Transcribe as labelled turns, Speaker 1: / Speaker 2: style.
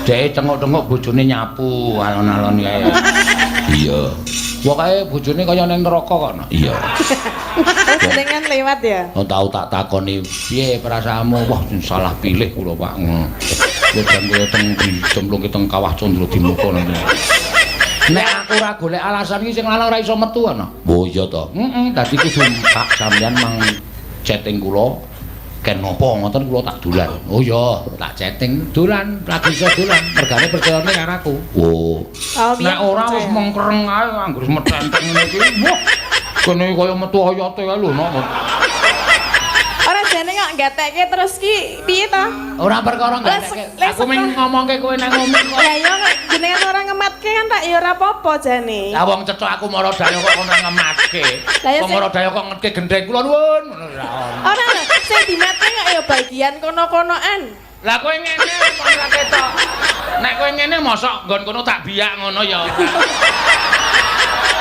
Speaker 1: Dhek tengok-tengok bojone nyapu alon-alon kae.
Speaker 2: Iya.
Speaker 1: Pokoke bojone kaya ning neraka kok no.
Speaker 2: Iya.
Speaker 3: Oh, jenengan lewat ya?
Speaker 1: Oh, tau tak takoni piye perasaanmu? Wah, salah pilih kula, Pak. Ngono. Wis jan kaya teng dicemplungke teng kawah Candra Dimuka nanti. Nek aku ora golek alasan iki sing lanang ora iso metu ana.
Speaker 2: Oh iya to.
Speaker 1: Heeh, dadi kudu Pak sampeyan mang chatting kula ken napa ngoten kula tak dolan. Oh iya, tak chatting dolan, lagi iso dolan, mergane percayane karo aku.
Speaker 2: Oh.
Speaker 3: Oh,
Speaker 1: Nek ora wis mengkereng ae anggere metenteng ngene iki. Wah, kene kaya metu oyote kae lho nok.
Speaker 3: Ora jane kok gatekke terus ki piye to?
Speaker 1: Ora perkara gatekke.
Speaker 3: Les
Speaker 1: Aku ming ngomongke kowe nang omah kok.
Speaker 3: Ya iya kok jenengan ora ngematke kan tak ya ora apa-apa jane.
Speaker 1: Lah wong cetha aku mara daya kok ora ngematke.
Speaker 3: Lah ya
Speaker 1: Wong mara daya kok ngetke gendheng kula nuwun ngono ora ono.
Speaker 3: Ora lho, sing dimatke kok ya bagian kono-konoan.
Speaker 1: Lah kowe ngene kok ora ketok. Nek kowe ngene mosok nggon kono tak biak ngono ya.